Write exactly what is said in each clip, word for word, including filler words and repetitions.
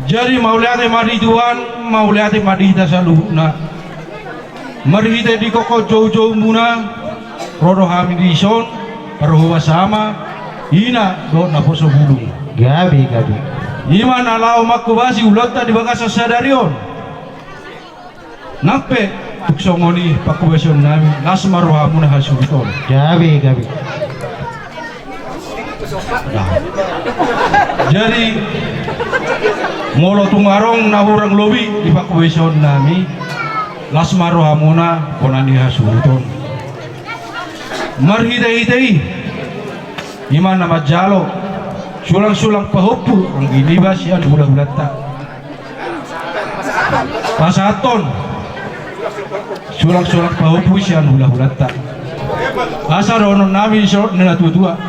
Jadi mauliate ma di Tuhan, mauliate ma di hita saluhutna. Marhite di koko joujou muna, ro do hami dison, parhobas ama, ina dohot naposo bulung. Gabe, gabe. Ima na laho manghobasi ulaonta di bagasan sadari on. Nang pe tung songon i panghobasion nami, las ma rohamuna hasuhuton. Gabe, gabe. Nah. Jadi molo tung adong na hurang lobi di panghobasion nami, las ma rohamuna bona ni hasuhuton. Marhitehite i, ima na manjalo sulangsulang pahompu anggi niba sian hulahulanta. Pasahathon sulangsulang pahompu sian hulahulanta. Asa dohonon nami songon na tuatua: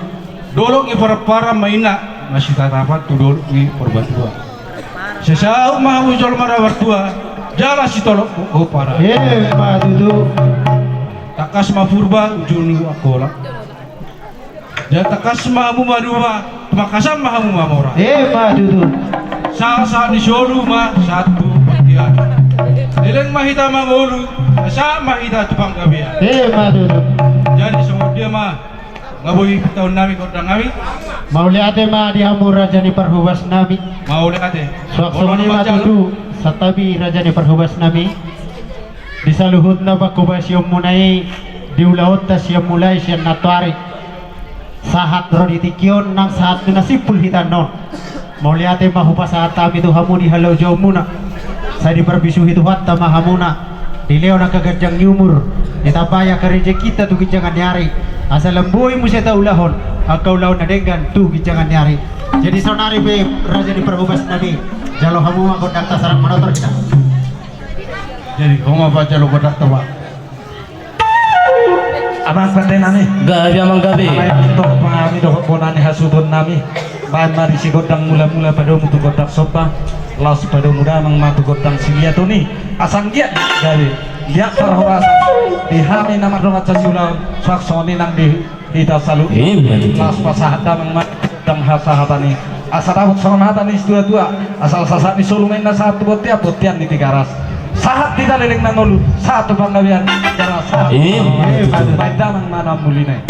Dolok ni Parampara ma inna, masitatapan tu dolok ni Purbatua. Sai saut ma hamu jolma na martua, jala sitolop pompara. Emma tutu. Tangkas ma Purba ujung ni Angkola. Jala tangkas ma hamu Maduma, tumangkasan ma hamu Mamora. Emma tutu. Sahat-sahat ni solu ma sahat tu bontean. Leleng ma hita mangolu, sahat ma hita tu panggabean. Emma tutu. Jadi songon dia ma, nga boi pintahon nami gondang nami. Mauliate ma di hamu raja ni parhobas nami. Mauliate. Suang songon i ma tutu, santabi raja ni parhobas nami. Di saluhutna panghobasionmuna i, di ulaonta sian mulai sian nantoari sahat ro di tingki on, nang sahat tu na simpul hita annon. Mauliate ma hupasahat hami tu hamu di halojaonmuna. Sai diparbisuhi Tuhanta ma hamuna, dilehon angka ganjang ni umur, ditambai angka rejekinta tu ginjangan ni ari, asa lam boi muse taulahon angka ulaon na denggan tu ginjangan ni ari. Jadi saonari pe raja ni parhobas nami, jalo hamu ma gondangta, sahat manortor hita. Jadi ho ma pajalo gondangta, Pak. Amang pande nami. Gabe, amang, gabe. Alai antong hami dohot bona ni hasuhuton nami, baen ma disi gondang mulamula, padomu tu gondang somba, laos padomu damang ma tu gondang siliaton i. Asa anggiat gabe, anggiat parhorasan di hami na mardongan siulaon, suang songon i nang di hita saluhut. Emma tutu. Laos pasahat damang ma gondang hasahatan i. Asa dapot songon hata ni situatua: Asal sasahat ni solu ma inna sahat tu bontean, bontean ni Tigaras. Sahat hita leleng nangolu, sahat tu panggabean, Tigaras sahat. Emma tutu. Baen damang ma na mulina i.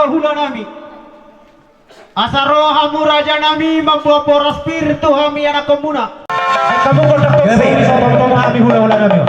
Hula nami. Asa ro hamu raja nami mamboan boras pir tu hami anakkonmuna. Angka mungkol dokter. Gabe. Sori, sombong tong hami hula-hula nami.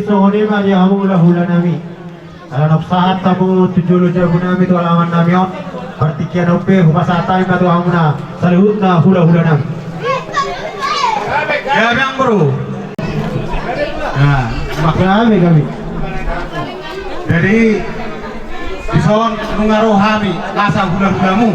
Songon i ma di hamu hulahula nami. Ala naung sahat hamu tu jolo jabu nami tu alaman nami on, partingkian on pe hupasahat hami ma tu hamuna saluhutna hulahula nami. Ya, Bang Bro. Nah, makna kami, kami. Jadi, dison nunga ro hami nasa hulahulamu,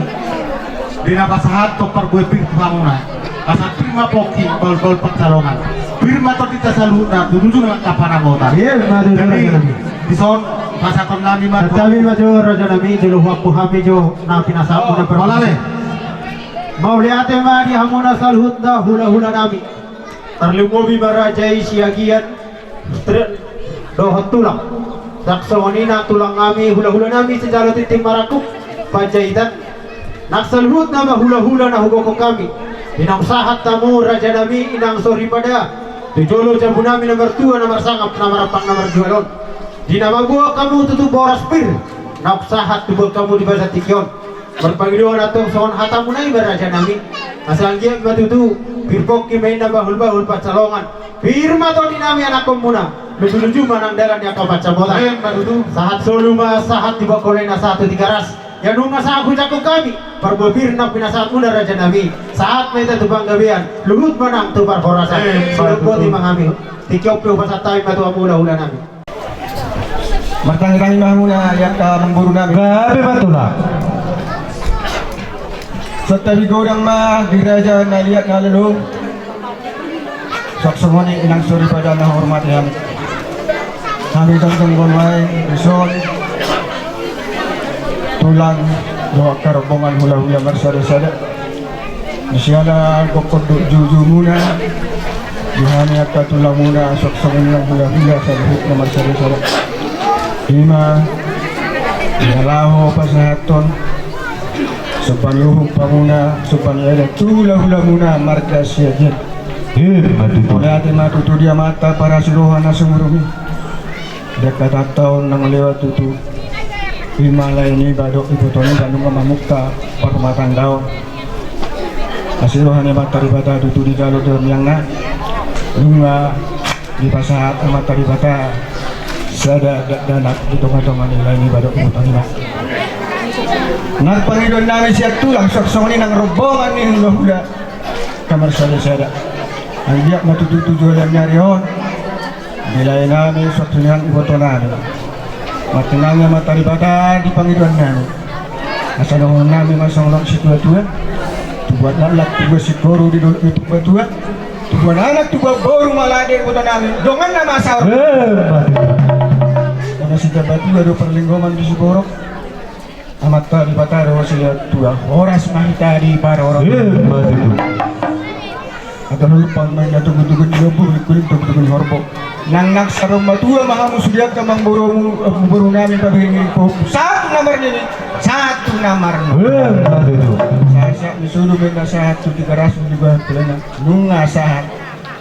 di na pasahathon parbue pir tu hamuna. Asa pir ma pongki, bahulbahul pansalongan. Pir ma tondinta saluhutna, tutu jolo angka panamota. Iya, madu. Jadi, raja nami, dison pasahathon nami ma. Tetapi ma jo raja nami, jolo huampu hami jo na pinasahatmuna. Oh, parbue. Mauliate ma di hamuna saluhutna hulahula nami. Tarlumobi ma raja i Siagian, Stret, dohot tulang. Ndang songon i nang tulang nami, hulahula nami sijalo tintin marangkup Panjaitan. Nang saluhutna ma hulahula na hugokhon hami. Di naung sahat hamu raja nami, inang soripada, tu jolo jabu nami na martua, na marsangap, na marampang, na marjual on. Di na mamboan hamu tutu boras pir, naung sahat tubuan hamu di bagasan tingki on. Marpangidoan antong songon hatamuna i ma raja nami. Asa anggiat ma tutu pir pongki ma inna, bahulbahul pansalongan. Pir ma tondi nami anakkonmuna. Lujuluju ma nang dalan ni angka pansamotan. Emma tutu. Sahat solu ma sahat di bangkol, na sahat tu Tigaras. Ia nunga sahat hujangkon hami parbue pir na pinasahatmuna raja nami. Sahat ma hita tu panggabean, luhut ma nang tu parhorasan. Emma tutu. Songon i ma hami. Tingki on pe hupasahat hami ma tu hamu hulahula nami. Martangitangi ma hamuna di angka amangboru nami. Gabe ma tulang. Santabi godang ma di raja na liat na lolo. Songon i inang soripada na huhormati hami. Hami tongtong boi ma dison tulang dohot angka rombongan hulahula marsadasada. Di siala gokhon dohot jujumuna, di hami angka tulangmuna, songon i nang hulahula saluhutna marsadasada. Ima na laho pasahathon somba ni uhum hamuna, somba ni adat tu hulahulamuna marga Siagian. Emma tutu. Mauliate ma tutu di Amanta parasi roha na sumurung i. Di angka taon-taon naung lewat tutu, ima lae niba dohot iboto niba nunga mamungka parrumatanggaon. Asi roha ni Amanta Debata tutu dijalo tu tangiangna, nunga dipasahat Amanta Debata sada dakdanak di tongatonga ni lae niba dohot iboto niba. Nang pangidoan nami sian tulang, songon i nang rombongan ni hulahula na marsadasada. Anggiat ma tutu tu joloan ni ari on, di lae nami, songon i nang iboto nami, martinangi Amanta Debata di pangidoan nami. Asa dohonon nami ma songon situatua: Tubuan laklak, tubuan singkoru di dolok ni Purbatua. Tubuan anak, tubuan boru, mauliate iboto nami, donganna ma saur. Emma tutu. Karna sijaba tua do parlinggoman di siborok. Amanta Debata do silehon tua, horas ma hita diparorot. Emma tutu. Asa lupa main na tugu-tugu ni lombu, kuling-kuling tugu-tugu ni horbo. Nang nang saur matua ma hamu sude angka amangboru, eh, boru nami, pabehe ni pahompu. Sahat tu na marnini, sahat tu na marnono. Emma tutu. Sahat-sahat ni solu ma inna, sahat tu Tigaras, tu Tigaras, nunga sahat.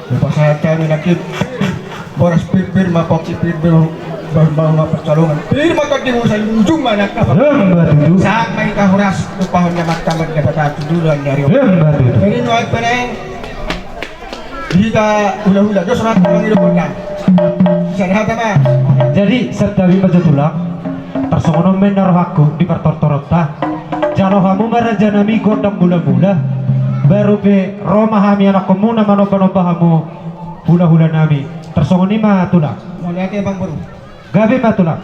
Hupasahat hami nangkin boras pir, pir ma pongki, pir, pir ma, ma, ma pansalongan. Pir ma tondi, sai ujung ma nang kapal. Emma tutu. Sahat ma hita horas, tumpahon ni Amanta Debata tu joloan ni ari on. Emma tutu. Jadi nuaeng pe naeng di hita hulahula, dos rohanta mangido hona. Sada hata ma. Jadi santabi ma jo tulang. Tarsongon on ma inna rohangku di partortoronta. Jalo hamu ma raja nami gondang mulamula. Baru pe ro ma hami anakkonmuna manombanomba hamu hulahula nami. Tarsongon i ma tulang. Mauliate amangboru. Gabe ma tulang.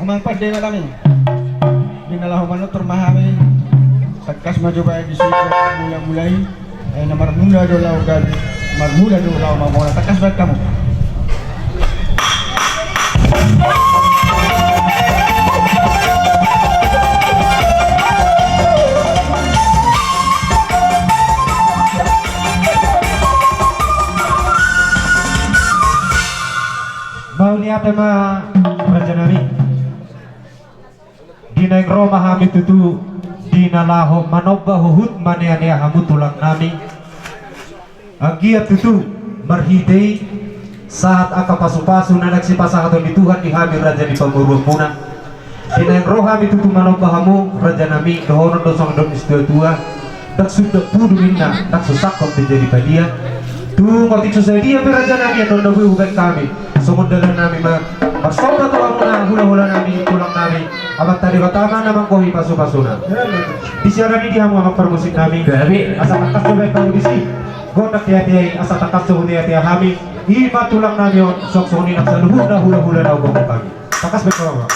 Amang pande ma nami. Di na laho manortor ma hami. Tangkas ma jo baen disi gondang mulamula i. Ai na marmula do laho gabe, marmula do laho mamora, tangkas baen hamu. Mauliate ma raja nami. Di naeng ro ma hami tutu, di na laho manomba huhut maneanea hamu tulang nami. Anggiat tutu marhite i sahat angka pasupasu na naeng sipasahaton ni Tuhan di hami raja ni pamoruonmuna. Di naeng ro hami tutu manomba hamu raja nami, dohonon do songon dok ni situatua: Ndang sundut pudun inna, ndang so sangkot pe jadi padia. Tung otik so sadia pe raja nami, annon na boi hubaen hami. Songon dalan nami ma, marsaor ma tu hamuna hulahula nami, tulang nami, Amanta Debata ma na manggohi pasupasuna. Di sian nami di hamu amang parmusik nami. Gabe. Asa tangkas do baen hamu disi gondang teatea i, asa tangkas do huteatea hami. I ma tulang nami on, songon i nang saluhutna hulahula na umgokhon hami. Tangkas baen hamu.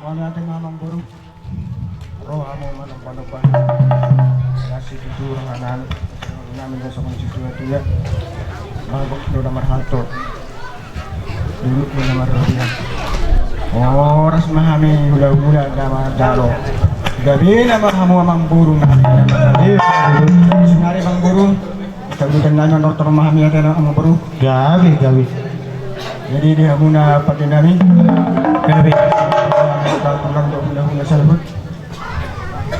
Mauliate ma amangboru. Ro hamu manombanomba. Nasi tutu ranganan. Nami do songon situatua. Mabok do na marhalto. Duduk do na marrobian. Horas ma hami hulahula na manjalo. Gabe nama hamu amangboru nami. Gabe. Sungari amangboru. Gabe, gabe. Jadi di hamuna pande nami. Gabe. Tulang dohot hulahula saluhut.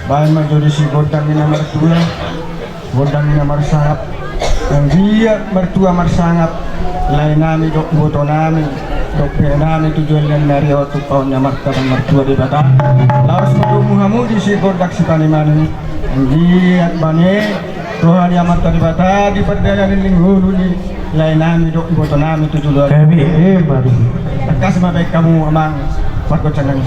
Baen ma jo disi gondang ni na martua, gondang ni na marsangap. Anggiat martua marsangap lae nami dohot iboto nami dohot behe nami tu joloan ni ari on, tu paon ni Amanta na martua Debata. Laos ma domu hamu disi gondang sipanimani. Anggiat bane roha ni Amanta Debata di pardalanan ni ngolu ni lae nami dohot iboto nami tu joloan. Gabe, eh, mari. Tangkas ma baen hamu amang pargonsian nami.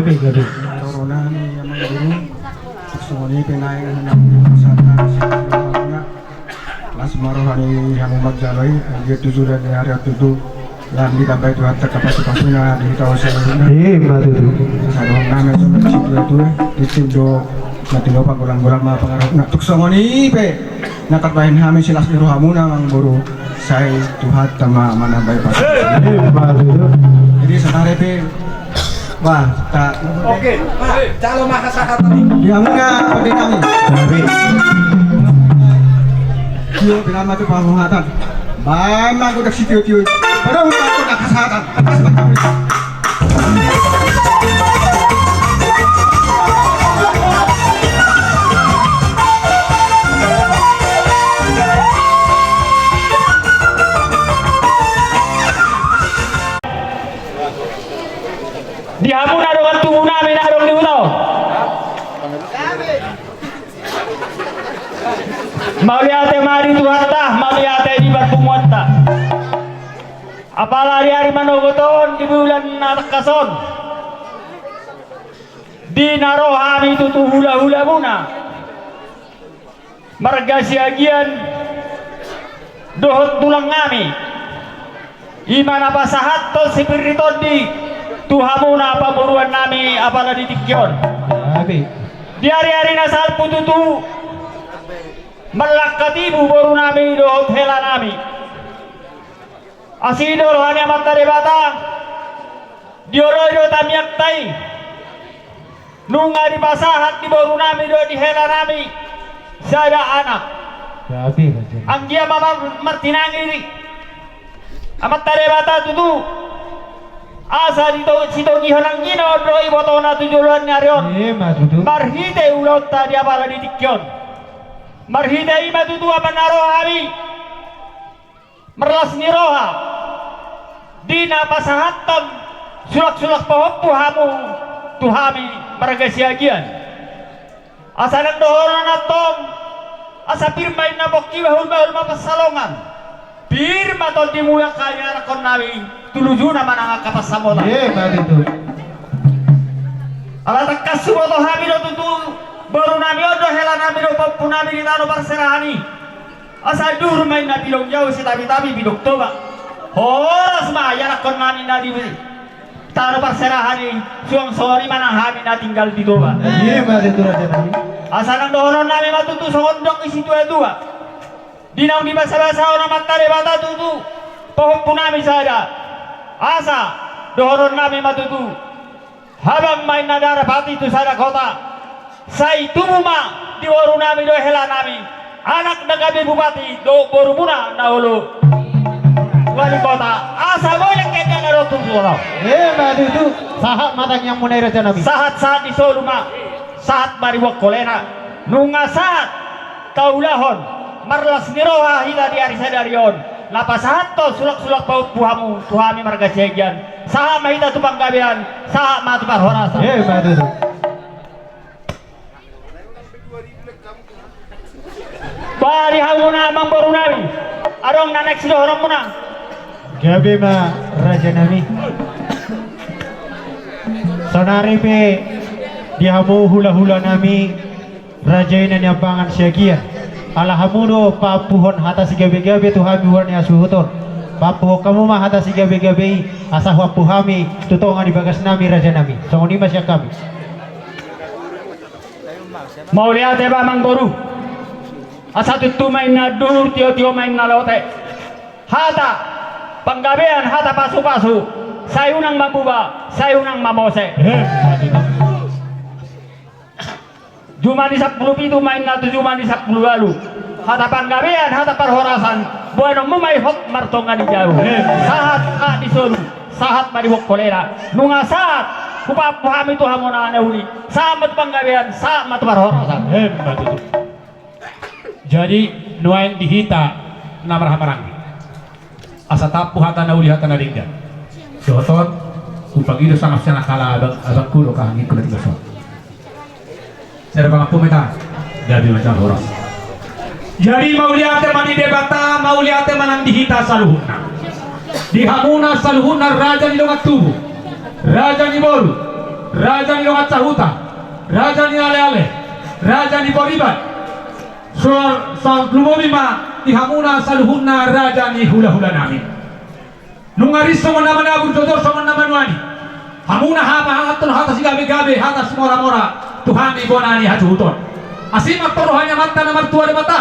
Jadi, rorona ni amang guru. Songon i pe naeng na sata sata. Las ma roha ni hamu manjalo i, anggiat tu suda ni ari on tutu. Lan ditambai Tuhanta angka pasupasuna di hita on saluhutna. Ima tutu. Sadohon nami songon situatua, di tim do na tinopa golang-golang ma pangarahutna. Tung songon i pe na tarbahen hami silas ni rohamuna amang boru, sai Tuhanta ma manambai pasupasuna. Ima tutu. Jadi saonari pe, bah, ta. Oke, bah, jalo ma hasahatan i. Di hamuna, pande nami. Tio, pinama tu pamuhatan. Baen ma godang sitio-tio i. Padahal ma godang hasahatan. Atas ma kami. Di hamuna dongan tubu nami na adong di huta on. Mauliate ma di Tuhanta, mauliate di parpunguanta. Apala di ari manogot on, di bulan na tangkas on, di na ro hami tutu hulahulamuna, marga Siagian dohot tulang nami, i ma na pasahathon sipir ni tondi tu hamuna pamoruan nami apala di tingki on. Di ari-ari na salpu tutu, marlangka tibu boru nami dohot hela nami. Asi do roha ni Amanta Debata, dioloi do tangiangta i. Nunga dipasahat di boru nami dohot di hela nami sada anak. Anggia ma mar-, martinangi Amanta Debata tutu, asa dito-, sitogihon anggina on do ibotona tu joloan ni ari on. Ima tutu. Marhite ulaonta di apala di tingki on. Marhite i ma tutu amang na ro hami marlas ni roha di na pasahathon sulak-sulak pahompu hamu tu hami marga Siagian. Asa nang dohonon antong, asa pir ma inna pongki, bahul-bahul ma pansalongan. Pir ma tondimu angka ianakkon nami, tu lujuna ma nang angka pansamotan. Ima tutu. Ala tangkas huboto hami do tutu, boru nami on do hela nami do pahompu nami di tano parserahan i. Asa duhur ma inna pidong jabu, sitabi-tabi pidong toba. Horas ma ianakkon nami na di tano parserahan i, suang songon i ma nang hami na tinggal di Toba. Ima tutu raja nami. Asa nang dohonon nami ma tutu songon dok ni situa-tua. Di naung dibasa-basahon Amanta Debata tutu pahompu nami sada. Asa dohonon nami ma tutu, habang ma inna darapati tu sada kota. Sai tubu ma di boru nami dohot hela nami anak na gabe bupati dohot borumuna na olo wali kota. Asa boi dengke na dohot tutu. Ima tutu. Sahat ma tangiangmuna i raja nami. Sahat-sahat di solu ma. Sahat ma di buak kolena. Nunga sahat taulahon marlas ni roha hita di ari sadari on, na pasahathon sulak-sulak pahompu hamu tu hami marga Siagian. Sahat ma hita tu panggabean, sahat ma tu parhorasan. Ima tutu. Bah, di hamuna amang boru nami, adong na naeng sidohononmuna? Gabe ma raja nami. Saonari pe di hamu hula-hula nami, raja i na niambangan Siagian. Ala hamu do paampuhon hata sigabe-gabe tu hami huhut ni hasuhuton. Paampuhon hamu ma hata sigabe-gabe i, asa huampu hami tu tonga ni bagas nami raja nami. Songon i ma sian hami. Mauliate ma amang boru. Asa tutu ma inna duhur, tio-tio ma inna lote. Hata panggabean, hata pasu-pasu, sai unang mambuba, sai unang mamose. Juma ni sampulu pitu ma inna tu juma ni sampulu ualu. Hata panggabean, hata parhorasan, boanonmu ma i hot martonga ni jabu. Sahat ma di solu, sahat ma di buak kolena. Nunga sahat hupaampu hami tu hamuna na uli. Sahat ma tu panggabean, sahat ma tu parhorasan. Ima tutu. Jadi nuaeng di hita na marhaha maranggi, asa taampu hata na uli, hata na denggan. Dohot on hupagido sangap sian angka abang, abangku dohot angka anggingku na tinggal son. Sada pangampu ma hita. Gabe ma jala horas. Jadi mauliate ma di Debata, mauliate ma nang di hita saluhutna. Di hamuna saluhutna raja ni dongan tubu, raja ni boru, Raja ni dongan sahuta, raja ni aleale, raja ni pariban. Sahat lumobi ma di hamuna saluhutna raja ni hulahulanami. Nunga ris songon na manabur, jojor songon na manuani. Hamuna hapasahathon hata sigabegabe, hata simoramora tu hami bona ni hasuhuton. Asi ma antong roha ni Amanta na martua Debata.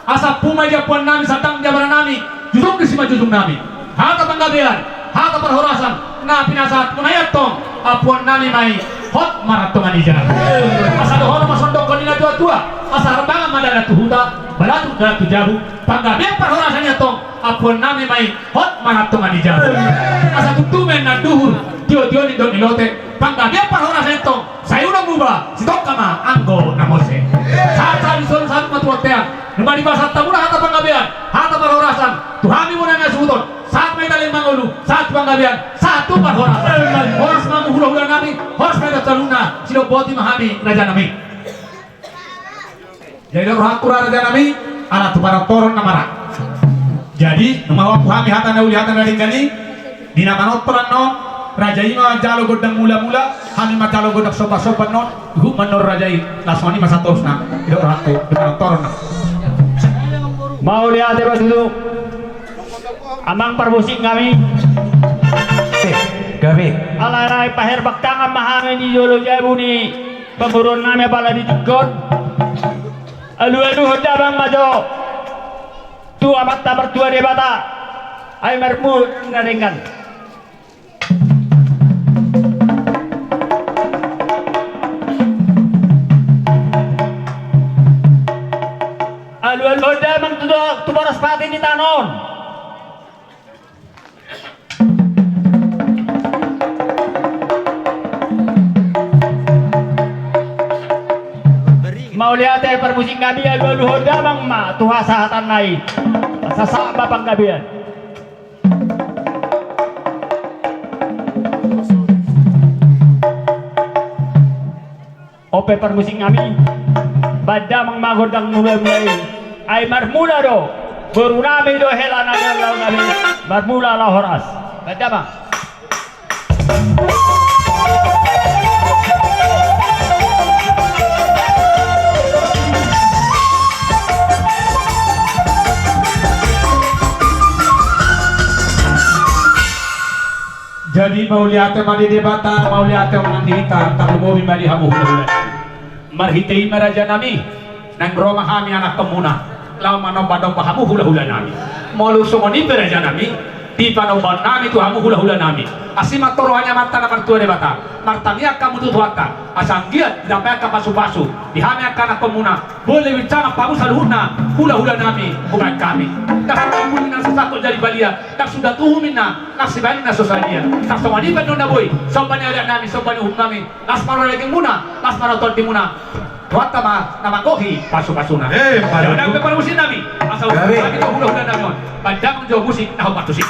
Asa pung ma i di ampuannami, sandang di abaranami, jujung di simanjujungnami. Hata panggabean, hata parhorasan na pinasahatmuna i antong, ampuannami ma i hot marantonga ni jabu. Asa dohonon ma songon dokkon ni natuatua: Asa harbangan ma dalan tu huta, balatuk dalan tu jabu. Panggabean parhorasan i antong, ampuannami ma i hot marantonga ni jabu. Asa tumtume anduhur, tiotio nidok ni lote. Panggabean parhorasan i antong, sai unang muba, sitongka ma anggo na mose. Sahat sahat ni solu, sahat ma tu bontean. Nunga dipasahat hamuna hata panggabean, hata parhorasan tu hami bona ni hasuhuton. Sahat ma hita leleng mangolu, sahat tu panggabean, sahat tu parhorasan. Horas ma hamu hulahulanami, horas ma hita saluhutna. Sidok boti ma hami, rajanami. Jadi didok rohangku, rajanami, ala tu panortoron nama ra. Jadi nunga huampu hami hata na uli, hata na denggan i. Di na manortor annon, raja i ma manjalo gondang mulamula, hami manjalo gondang sombasomba annon. Huhut ma annon raja i, laos songon i ma satorusna. Didok rohangku, di panortoron nama. Mauliate ma tutu, amang parmusiknami. Eh, gabe. Ala naeng paherbang tangan ma hami di jolo jabu ni pamoruonnami apala di tingki on. Alualuhon damang ma jo tu Amanta Martua Debata, ai marmula na denggan. Alualuhon damang tu, tu boras pati ni tano on. Mauliate parmusiknami, alualuhon damang ma tu hasahatanna i. Asa sahat ma panggabean. On pe parmusiknami, bahen damang ma gondang mulamula i. Ai marmula do, borunami do hela na nian, laonami marmula laho horas. Bahen damang. Jadi mauliate ma di Debata, mauliate ma nang di hita, tarlumobi ma di hamu hulahula. Marhite i ma rajanami, naeng ro ma hami anakkonmuna laho manombanomba hamu hulahulanami. Molo songon i pe rajanami, di panombaonnami tu hamu hulahulanami, asi ma antong roha ni Amanta na martua Debata, martangiang hamu tu Tuhanta, asa anggiat ditamba angka pasupasu di hami angka anakkonmuna, boi lewinsangan hamu saluhutna hulahulanami, hubaen hami. Ndang so tumbu ninna, so sangkot jadi balia, ndang so tuhu ninna, ndang so sibaen ninna so sadia. Ndang songon i pe annon na boi, somba ni adatnami, somba ni uhumnami, las ma roha dagingmuna, las ma roha tondimuna. Tuhanta ma na manggohi pasupasuna. Eh, jalo nang pe parmusiknami, asa gabe. Hami jo hulahulanami on, bahen damang jo musik na hombar tusi.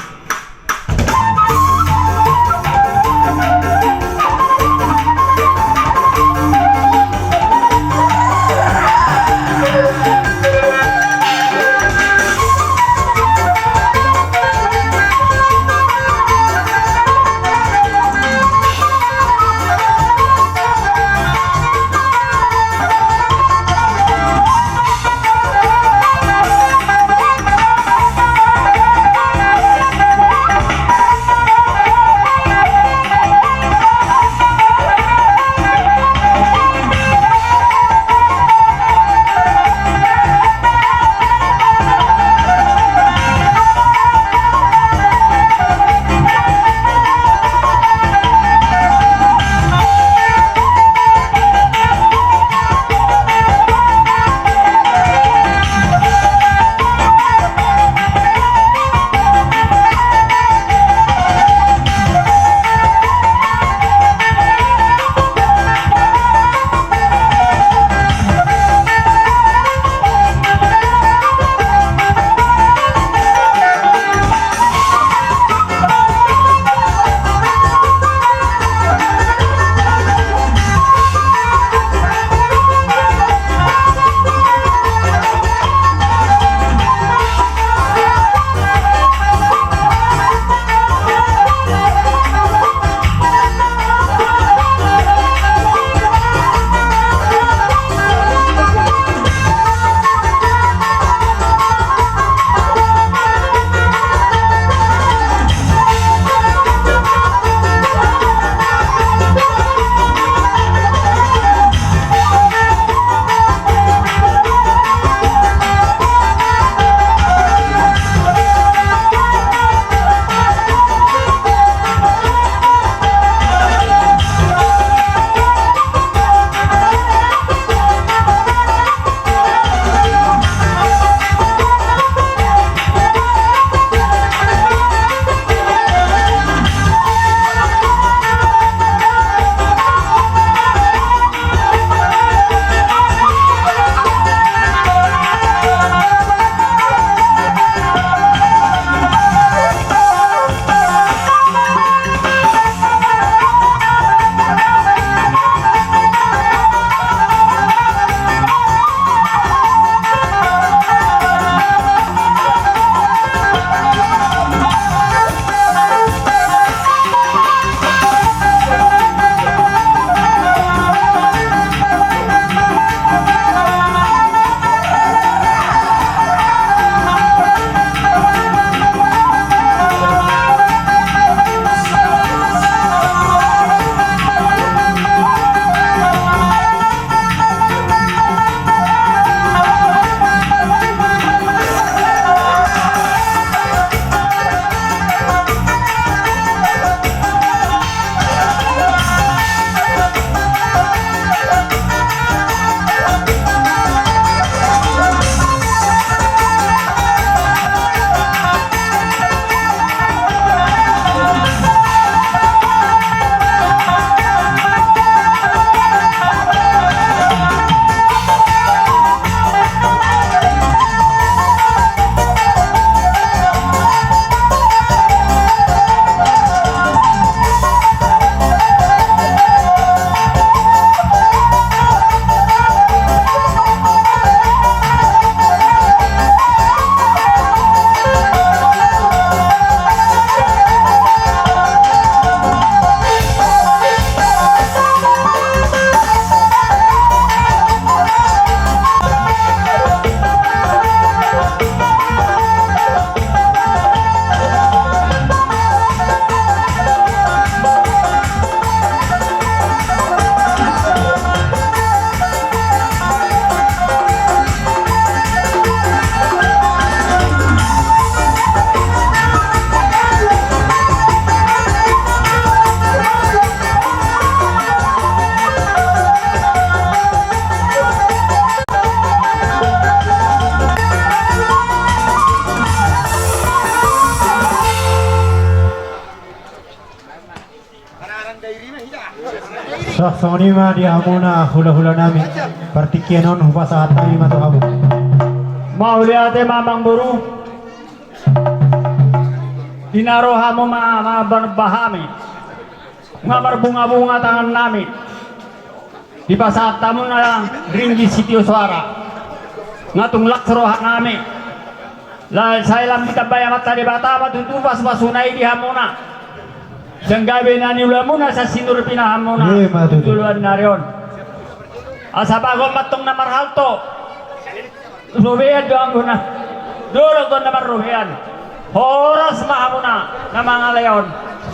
Songon i ma di hamuna hulahula nami, partingkian on hupasahat hami ma tu hamu. Mauliate ma amangboru. Di na ro hamu ma, ma bar-, ba hami. Nga marbungabunga tangan nami. Dipasahat hamuna ringgit sitio soara. Nga tung las roha nami. Laos sai lam ditambai Amanta Debata ma tutu pasupasuna i di hamuna. Sian gabe na niulamuna, sian sinur pinahanmuna. Ima tutu. Joloan ni ari on. Asa bagot ma antong na marhalto. Robean do anggona. Dolok do na marrobean. Horas ma hamuna na mangalehon.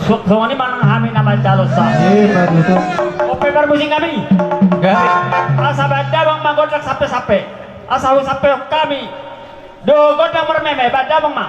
So-, songon i ma nang hami na manjalo sa. Ima tutu. Ope parmusik nami. Gabe. Asa baen damang ma gondang sampesampe. Asa husampehon hami. Dohot gondang marmeme, baen damang ma.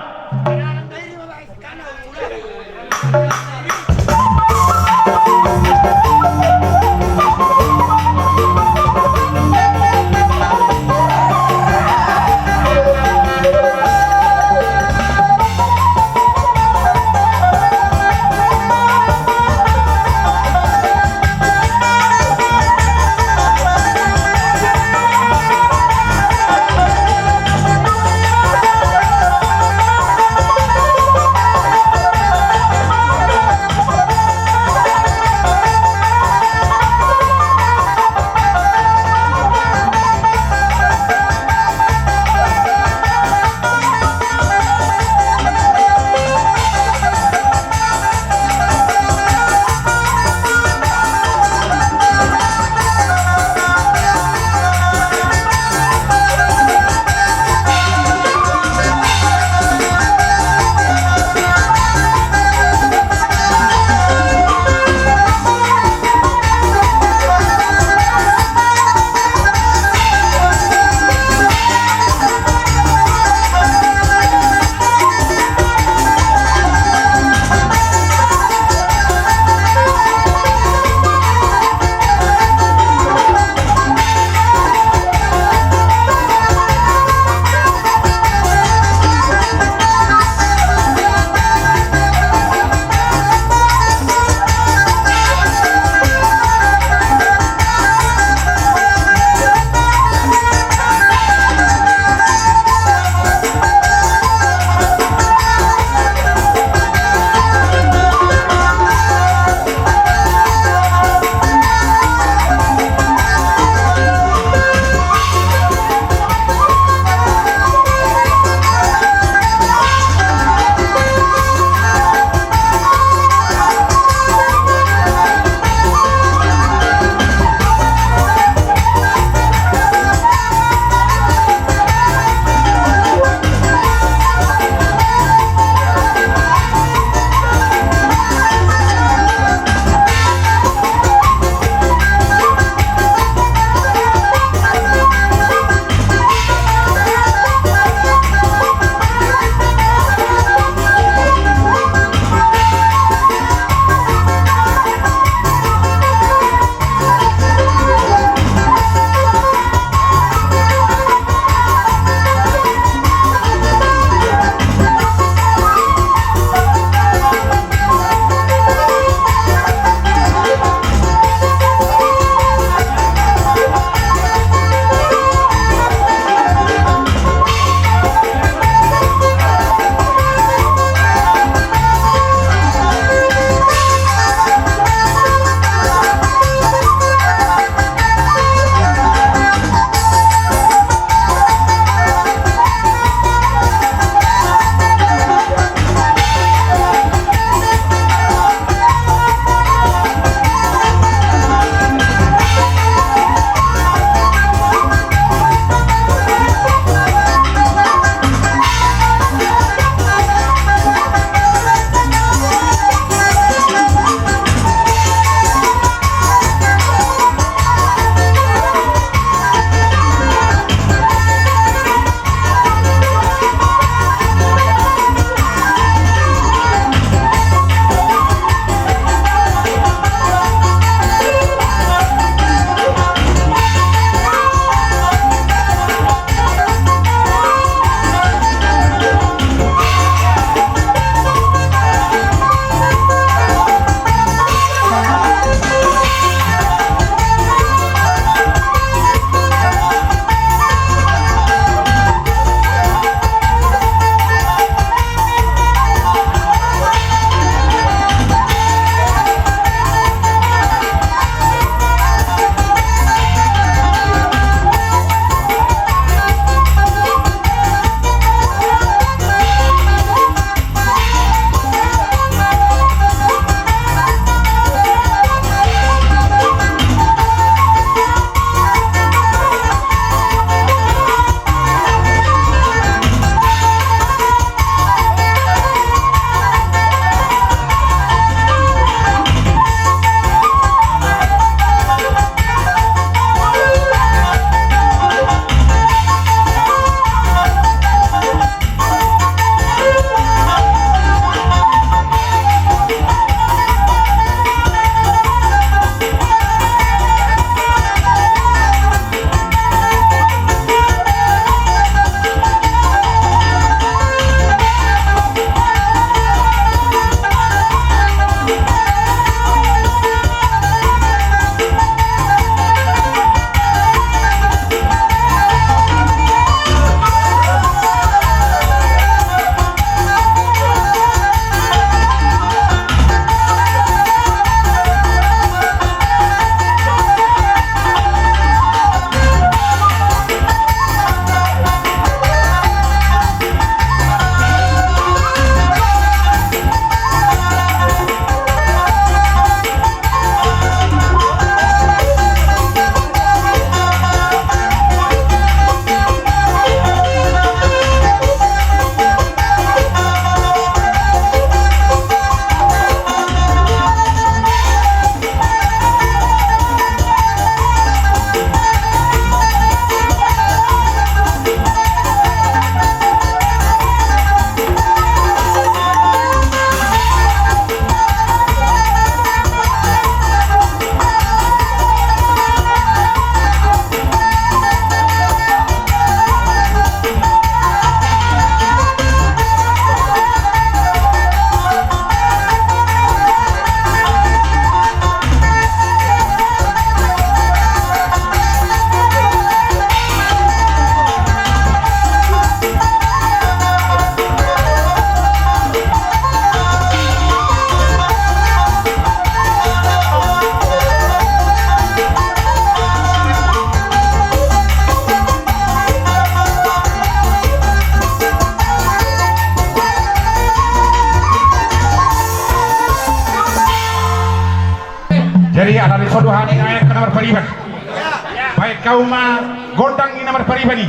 Au ma gondang i na marpariban i.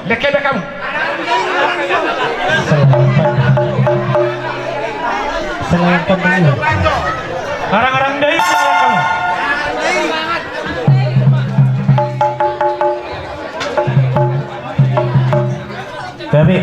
Lengke be hamu. Selamat pagi. Arang-arang dai hamu. Tapi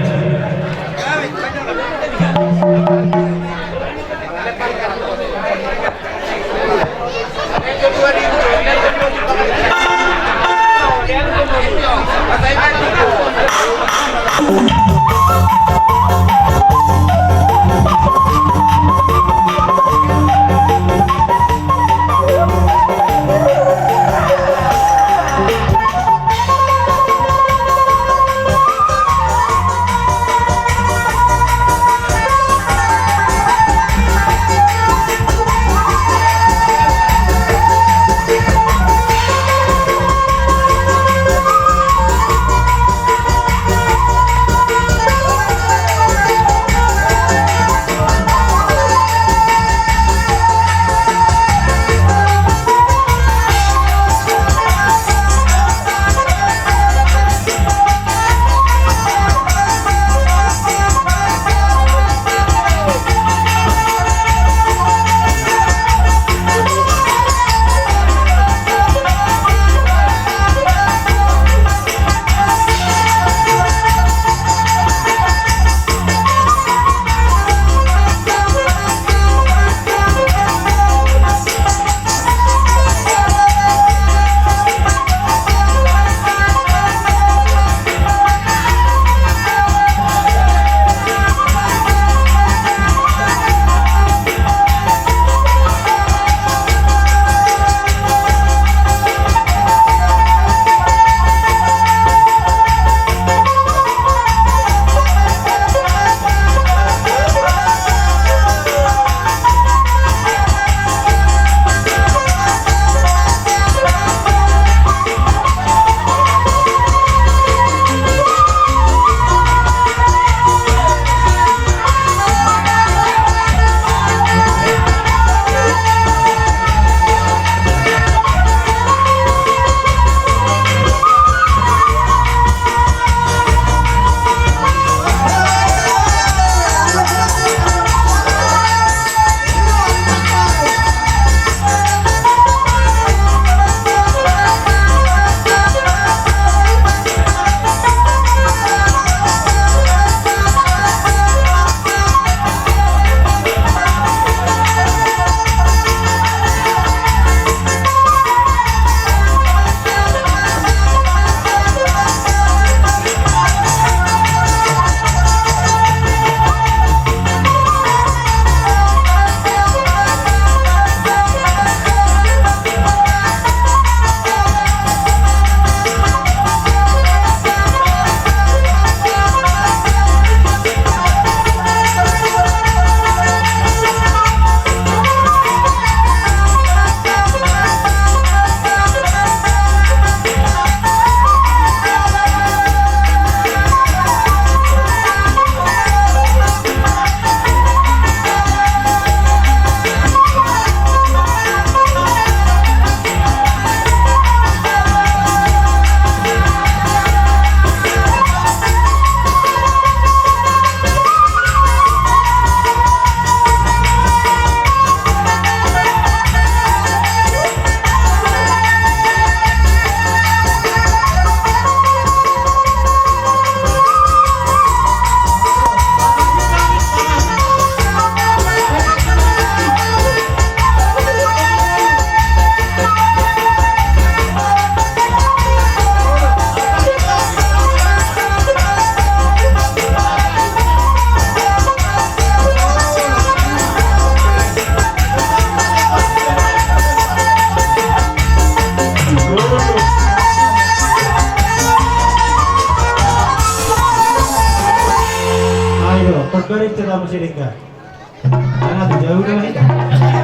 Ayo, terbaring kita masih dekat.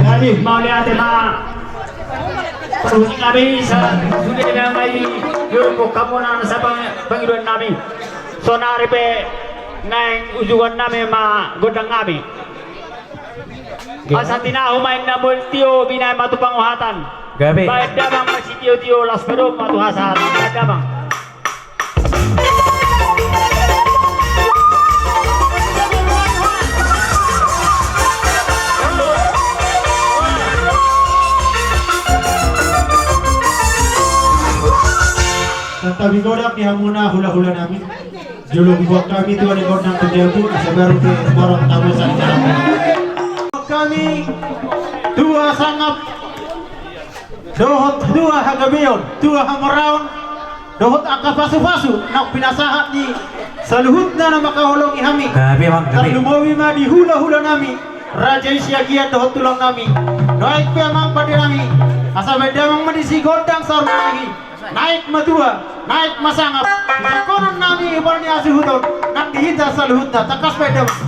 Jadi mauliate ma. Parhusing nami sa sude na mai juruk kamu nang sa pang-, pangidoan nami. Sonari pe naeng ujukan nami ma gondang nami. Asa tinahu ma inna mul tio binaen ma tu panguhatan. Gabe. Baen damang ma sitiotio, las ma domma tu hasahat. Baen damang. Santabi godang di hamuna hula-hula nami. Jolo dibuat hami tua ni gondang tu jabu, asa baru pe borok tamu sari jabu. Hami tua sangap, dohot tua hagabeon, tua hamoraon, dohot angka pasu-pasu na pinasahat ni saluhutna na mangkaholongi hami. Gabe, Bang, gabe. Tarlumobi ma di hula-hula nami, Raja i Siagian dohot tulang nami. Naeng pe amang pande nami, asa baen damang ma disi gondang saur matua. Naeng ma tua, naeng ma sangap. Singkonon nami hupar ni hasuhuton nang di hita saluhutna, tangkas baen damang.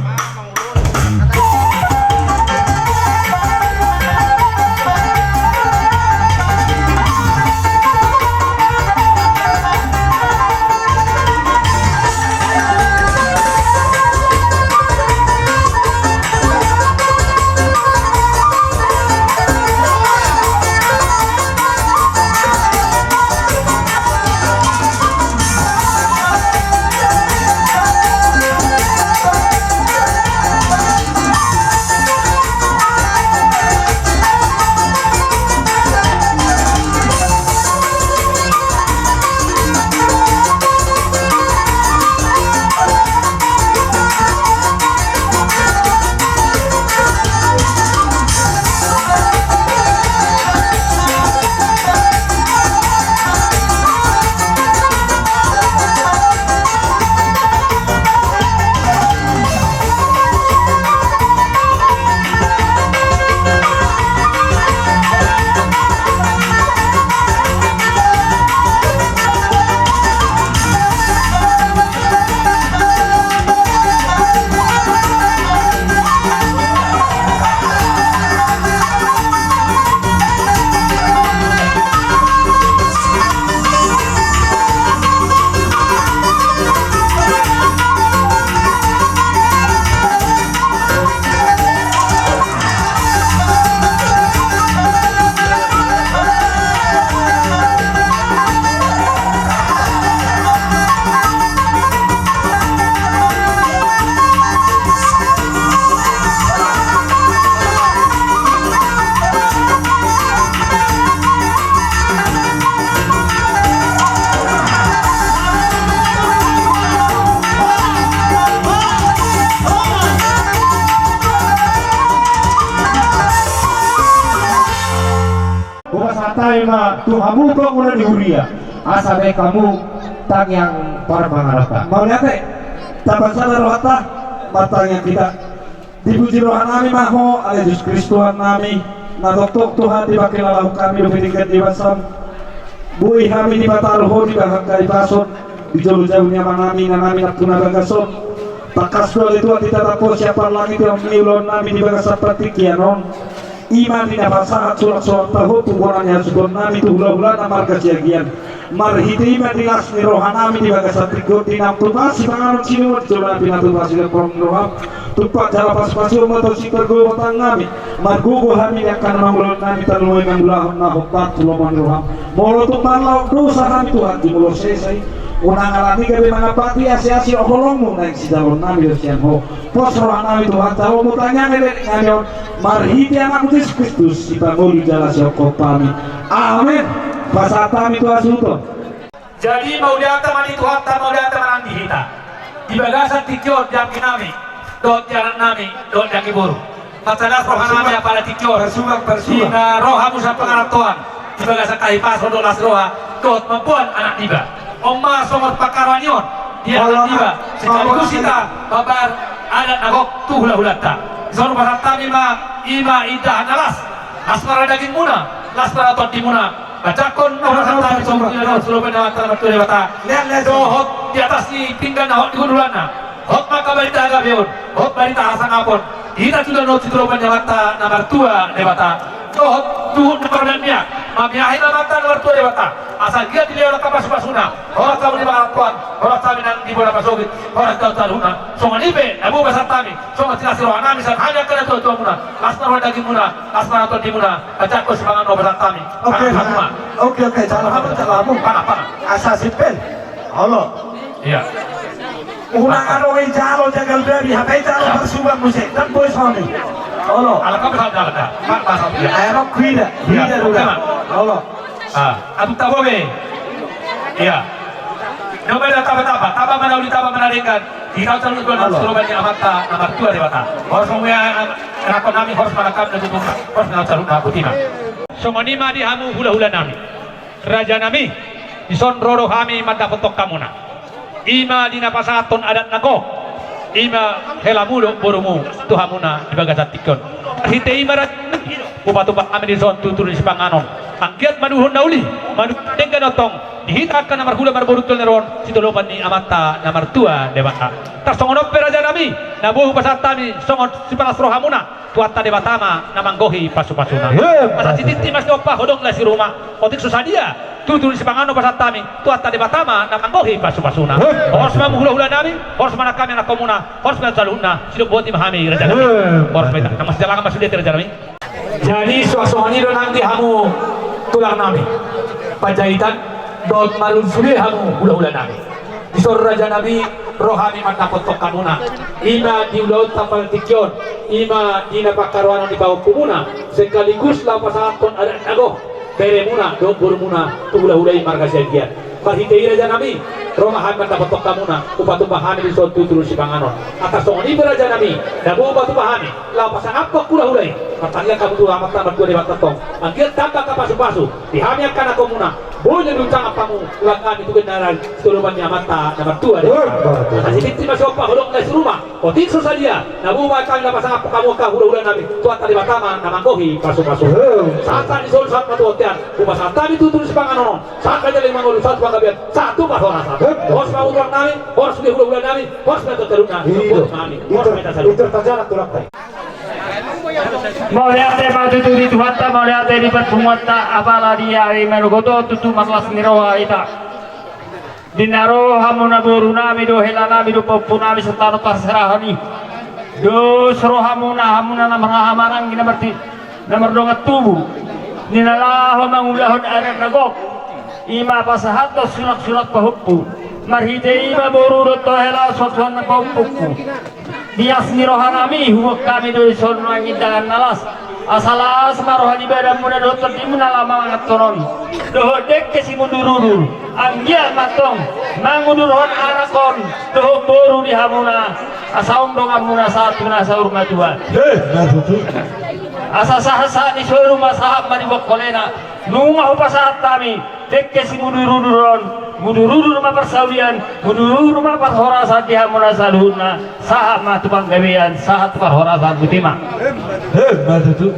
Hupasahat hami ma tu hamu pangula ni huria, asa baen hamu tangiang parpangarangan. Mauliate, tapansada rohanta, martangiang hita. Dipuji rohanami ma Ho, ale Jesus Kristus Tuhannami, na tongtong Tuhan dipangkilala hami dope di tingki on di basam. Boi hami dipataru Ho di bagasan hahipason, di jolo jabu ni amanami, inanami, nampuna bagas on. Tangkas do ale Tuhan ditatap Ho sian parlangit on di ulaonnami di bagasan partingkian on. I ma di na pasahat sulangsulangta Ho tu bona ni hasuhutonnami tu hulahula na marga Siagian. Marhite i ma di las ni rohanami di bagasan tingki on, di naung tupa sipanganon sinuan, di jolo nami na tupa sidohonon ni roham, tumpak jala pasupasu ma tu sipargogotan nami. Margogo hami di angka na mangulahon nami, tarlumobi mangulahon na hombar tu lomo ni roham. Molo tung marlaok dosa hami Tuhan, jumolo sesa i. Unang alani gabe mangampati asiasi holongmu, naeng sijaloonnami do sian Ho. Pos rohanami Tuhan, jaloonmu tangiang i di nami on. Marhite Anakmu Jesus Kristus, sipangolu jala sihophopnami. Amen. Pasahat hami tu hasuhuton. Jadi mauliate ma di Tuhanta, mauliate ma nang di hita. Di bagasan tingki on di anggi nami, dohot di anak nami, dohot di anggi boru. Mansai las rohanami apala tingki on. Di na ro hamu sian pangarantoan, di bagasan hahipason dohot las roha, dohot mamboan anak niba. On ma songon pangkaroan i on, di anak niba, sekaligus hita mambahen adat na gok tu hulahulanta. Dison hupasahat hami ma, i ma indahan na las, las ma ra dagingmuna, las ma ra tondimuna. Bacakkon na hupasahat hami songon i na didok tu lomo ni Debata, na martua Debata. Dohot di atas ni pinggan na hot di hundulanna. Hot ma angka barita hagabeon, hot barita hasangapon. Hita tu danon tu lomo ni Amanta na martua Debata. Dohot tu na parbaen miak. Mamiahi ma Amanta na martua Debata, asa anggiat dilehon angka pasupasuna, horas hamu di pangarantoan, horas hami nang di bona pasogit, horas tu hita saluhutna. Songon i pe na boi pasahat hami, songon silas ni roha nami sian hami angka natuatuamuna, las ma roha ni dagingmuna, las ma roha ni tondimuna, pasahathon sipanganon pasahat hami. Oke, oke, oke, jalo hamu, jalo hamu. Pangan, pangan. Asa simpel. Olo. Iya. Unang adong i jalo jagal babi, hape jalo parsuban muse, ndang boi songon i. Olo. Ala kau bisa jalan dah. Mak, bahasa dia. Ayo, mak, kuida, kuida dulu. Olo. Ah, adu tabo be. Iya. Nyoba dah taba-taba, taba ma na uli, taba ma na denggan. Di kau selalu tuan, selalu banyak Amanta na martua Debata. Horas ma muya, rakon nami, horas ma lakam na tutung, horas ma selalu na butina. Songon i ma di hamu hulahula nami. Raja nami, dison ro do hami mandapothon hamuna. I ma di na pasahathon adat na gok, i ma helamu dohot borumu tu hamuna di bagasan tingki on. Marhite i ma raja nami, hupatupa hami dison tutur ni sipanganon. Anggiat manungkun na uli, manungkun denggan tongtong, di hita angka na marhula marboru tu joloan on, sitolopan ni Amanta na martua Debata. Tarsongon on pe raja nami, na boi hupasahat hami songon sipalas rohamuna, Tuhanta Debata ma na manggohi pasupasuna. Asa sititi ma siompa, holong na siruma, otik so sadia tutur ni sipanganon pasahat hami, Tuhanta Debata ma na manggohi pasupasuna. Horas ma hamu hulahula nami, horas ma nang hami anakkonmuna, horas ma saluhutna, sidok boti ma hami raja nami. Horas ma hita, na masijalangan ma sude raja nami. Jadi suang songon i do nang di hamu tulang nami Panjaitan, dohot marhula sude hamu hulahula nami. Dison raja nami, ro hami mandapothon hamuna. I ma di ulaonta pala tingki on, i ma di na pangkaroanon ni pahompumuna, sekaligus laho pasahathon adat na gok, beremuna dohot borumuna tu hulahula i marga Siagian. Marhite i raja nami, ro ma hami mandapothon hamuna, hupatupa hami dison tutur ni sipanganon. Tarsongon i pe raja nami, na boi hupatupa hami, laho pasangaphon hulahula i, martangiang hamu tu Amanta na martua Debata tong, anggiat tamba angka pasupasu di hami angka anakkonmuna, boi na diujangan hamu tulang nami tu gandaran, sitolopan ni Amanta na martua Debata. Asa sititi ma siompa, holong na siruma, otik so sadia na boi hami laho pasangaphon hamu angka hulahula nami, Tuhanta Debata ma na manggohi pasupasu. Sahat-sahat ni solu, sahat ma tu bontean, hupasahat hami tutur ni sipanganon on, sahat raja ni mangolu, sahat tu panggabean, sahat tu parhorasan. Horas ma hamu tulang nami, horas sude hulahula nami, horas ma hita saluhutna. Horas ma hita saluhutna. Mauliate ma tutu di Tuhanta, mauliate di parpunguanta, apala di ari manogot on tutu marlas ni roha hita. Di na ro hamuna boru nami dohot hela nami dohot pahompu nami sian tano parserahan i, dos rohamuna, hamuna na marhahamaranggi, na marti-, na mardongan tubu, di na laho mangulahon adat na gok, i ma pasahathon sunak-sunak pahompu. Marhite i ma boru dohot hela, suan-suan ni pahompungku. Di las ni roha nami huboan hami do dison mangindangan na las. Asa las ma roha ni badanmuna dohot tondimuna laho manganhon on, dohot dengke simudur-udur. Anggiat ma antong mangudurhon anak on dohot boru di hamuna, asa on donganmuna sahat tu na saur matua. Asa sahat-sahat ni solu ma sahat ma di bongkolena. Nunga hupasahat hami dengke simudur-udur on, mudur-udur ma parsaulian, mudur-udur ma parhorasan di hamuna saluhutna, sahat ma tu panggabean, sahat tu parhorasan. Botima. Emma tutu.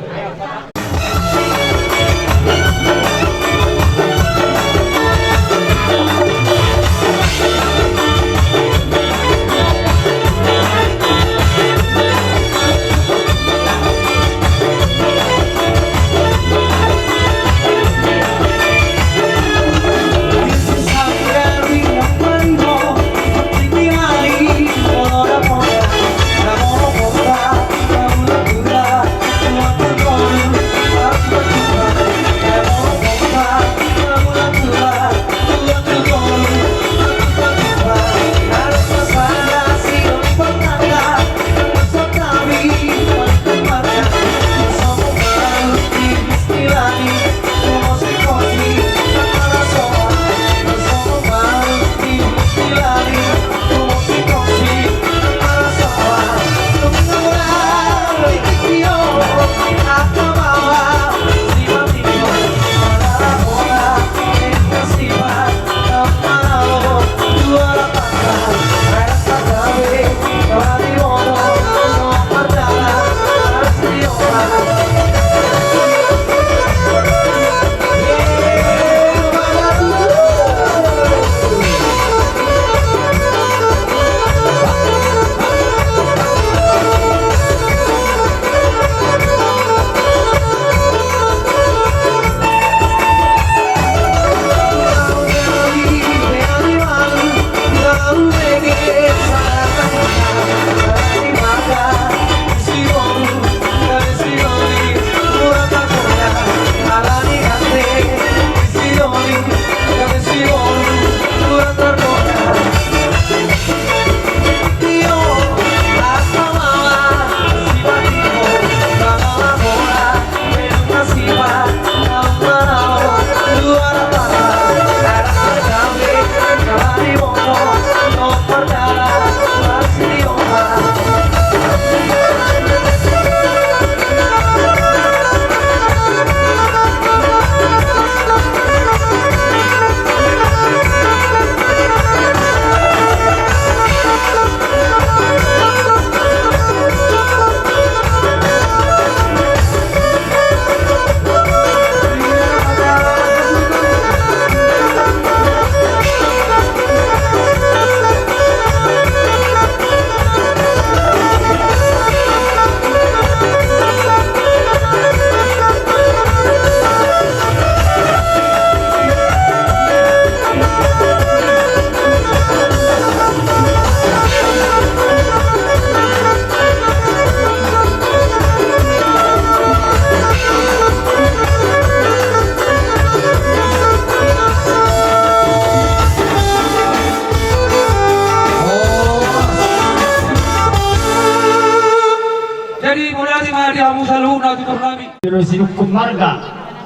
Sinungkun marga,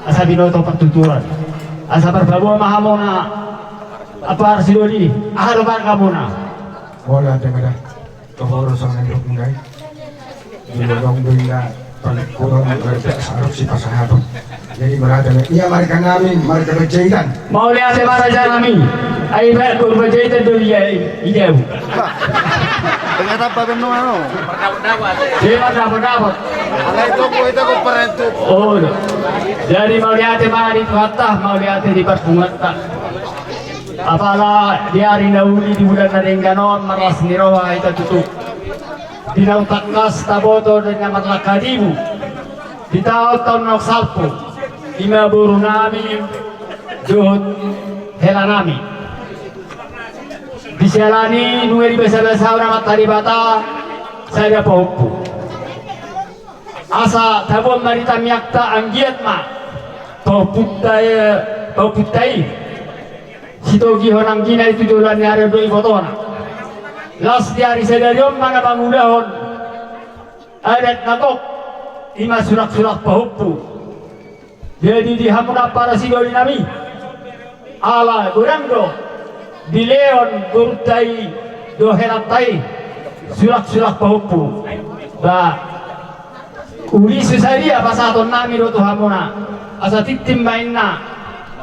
asa binoto partuturan. Asa parpaboa ma hamuna, ampara sidoli, aha do margamuna? Ora, dengar. Toho do songon na nidokmu i. Di lorong do inna, paling kurang marga sarup sipasahaton. Jadi marga, ia marga nami, marga Panjaitan. Mauliate ma raja nami. Ai baen boru Panjaitan do ia, ia. Tengah tanpa benno ano. Dia mardapot-dapot. Alai toko ita ko parentu. Oh, iya. Jadi mauliate ma di Tuhanta, mauliate di parpunguanta. Apala di ari na uli di bulan na denggan on marlas ni roha hita tutu. Di naung tangkas taboto di na marlangka dibu. Di taon-taon naung salpu. Ima boru nami dohot hela nami. Di siala ni nunga dibasa-basahon Amanta Debata sada pahompu. Asa taboan ma di tangiangta anggiat ma pahompunta, eh, pahompunta i sitogihon anggina i tu joloan ni ari on dohot ibotona. Laos di ari sadari on ma na mangulahon adat na gok, ima sulak-sulak pahompu. Jadi di hamuna ampara sidoli nami, ala godang do dilehon borunta i dohot helanta i sulak-sulak pahompu. Ba uli so sadia pasahaton nami do tu hamuna, asa tintin ma inna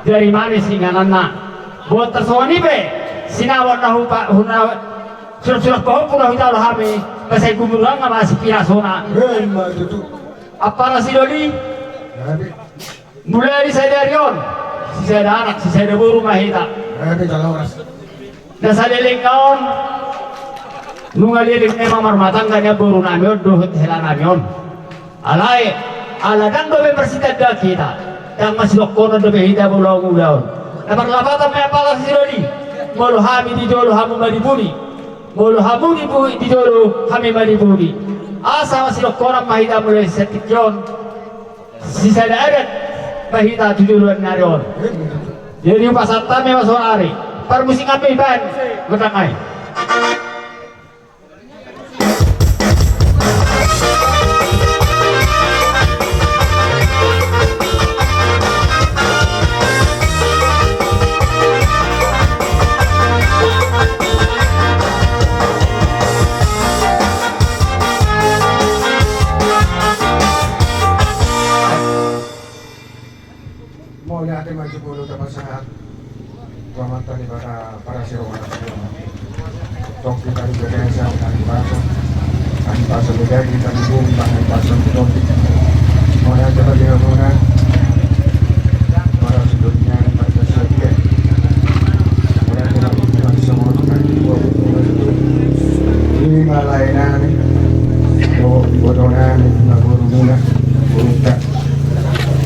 jari manis ingananna. Boan tarsongon i pe sinamot na hupa-, huna-, sulak-sulak pahompu na hujalo hami, ba sai gumurang ma sipirasona. Emma tutu. Ampara sidoli. Gabe. Mulai di sadari on, sisada anak, sisada boru ma hita. Gabe, jala horas. Na salelengna on, nunga leleng memang marumah tangga ni boru nami on dohot hela nami on. Alai, ala ndang dope marsitanda hita, ndang marsitongkonan dope hita molo ulaon. Na parlapatan ma ampara sidoli, molo hami di jolo hamu ma di pudi. Molo hamu di pu-, di jolo, hami ma di pudi. Asa marsitongkonan ma hita mulai sian tingki on. Sisada adat ma hita tu joloan ni ari on. Jadi hupasahat hami ma sonari. Parmusikan ma ibaen gondang nai. Mauliate ma jumolo tapasahat tu Amanta Debata parasiroha. Tongki tadi beresa tadi paso, tadi paso bedagi tadi bung tadi paso di tongki. Mauliate ma di hamuna. Para sidolinya, para sidolinya. Mauliate ma di hamuna. Ima lae nami, dohot iboto nami, ima boru muna, boru ta.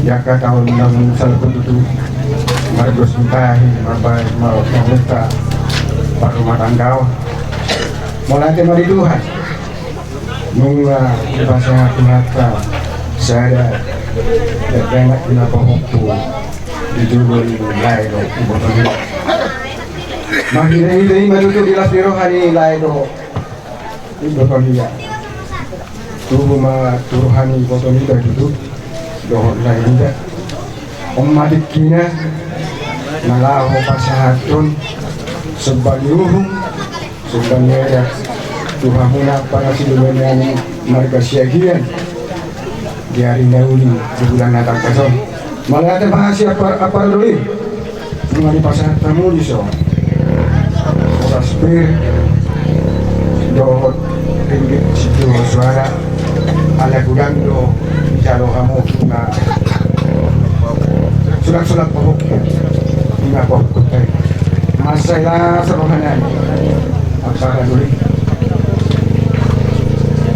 Jaka taon naung salpu tutu mardos ni tahi, marbaen ma-, marmuta parrumatanggaon. Mauliate ma di Tuhan. Nunga dipasahat Tuhanta sada dakdanak na pahompu di jolo ni lae dohot iboto ni. Marhite-hite i ma tutu di las ni roha ni lae dohot iboto ni. Tubu ma tu roha ni iboto ni tutu dohot lae ni. On ma tingkina na laho pasahathon somba ni uhum, somba ni adat tu hamuna para sidoli nami marga Siagian. Di ari na uli di bulan na tangkas on. Mauliate ma sian ampar-, ampara doli. Nunga dipasahat hamu dison boras pir dohot ringgit sitio suara. Ala godang do dijalo hamu na sulak-sulak pahompu. Ima pahompu tai. Mansai las roha nami. Ampara doli.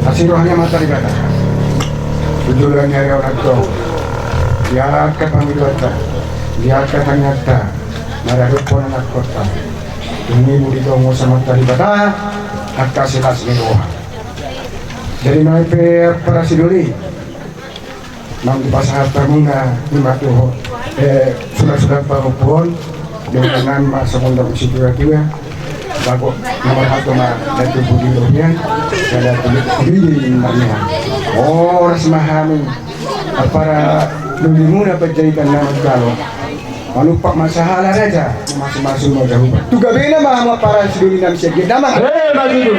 Asi roha ni Amanta Debata. Di joloan ni ari on antong, di angka pangidoanta, di angka tangiangta, maradophon anakkonta. Dung i ma ditongos Amanta Debata angka silas ni roha. Jadi nai pe ampara sidoli. Nunga dipasahat hamuna ima tu, eh, sulak-sulak pahompu on. Dengan ma songon dok situa-tua. Bago nomor satu ma datu budi rohian. Kada budi budi marnihan. Horas ma hami. Ampara dolimuna Panjaitan na manjalo, manumpak ma sahala raja, mamasu-masu ma jahupa. Tu gabena ma hamu ampara sidoli nami sian Gianyar. Damang. Eh, maju tu.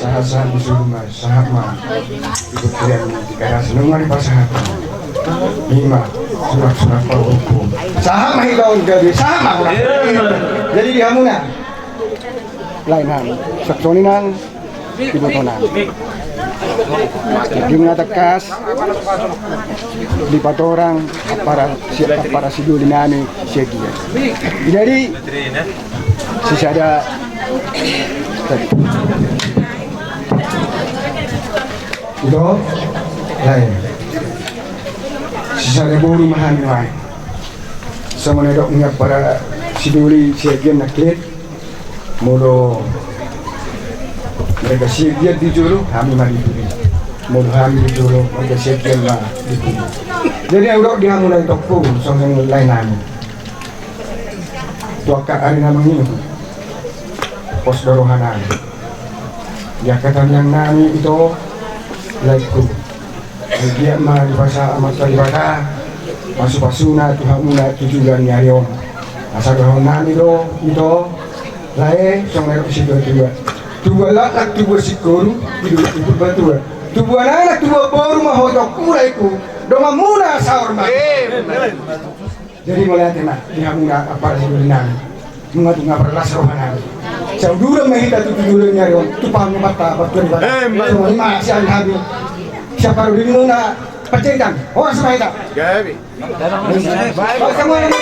Sahat-sahat ni solu ma, sahat ma. Ikut kalian di kadas nunga dipasahat. Ima, surak-surak pahompu. Sahat ma hita on gabe, sahat ma. Eh, maju. Jadi di hamuna. Lae nami, saksoni nang. Iboto nami. Denggan tangkas dipatorang ampara si, ampara sidoli nami sian Gianyar. Jadi sisada. Ito, lae. Sisada boru ma hami nuaeng. Songon na nidok ni ampara sidoli sian Gianyar nangkin. Molo mereka sian Gianyar di jolo, hami ma di pudi. Molo hami di jolo, mereka sian Gianyar ma di pudi. Jadi na hudok di hamu na itongku, songon lae nami. Tu angka ari na mangihut, pos do roha nami. Di angka tangiang nami ito, laengku. Anggiat ma dipasahat Amanta Debata pasu-pasuna tu hamuna tu joloan ni ari on. Asa dohonon nami do ito, lae, songon na nidok ni situa-tua. Tubuan laklak, tubuan singkoru, di Purbatua. Tubuan anak, tubuan boru ma ho itongku, laengku. Donganmuna saur matua. Jadi mauliate ma di hamuna ampara sidoli nami. Nunga tung ampara las roha nami. Sai uduran ma hita tu joloan ni ari on, tu pangamuanta, partua ni Debata. Songon i ma sian hami. Sian pardolimuna Panjaitan. Horas ma hita. Gabe. Horas ma hita.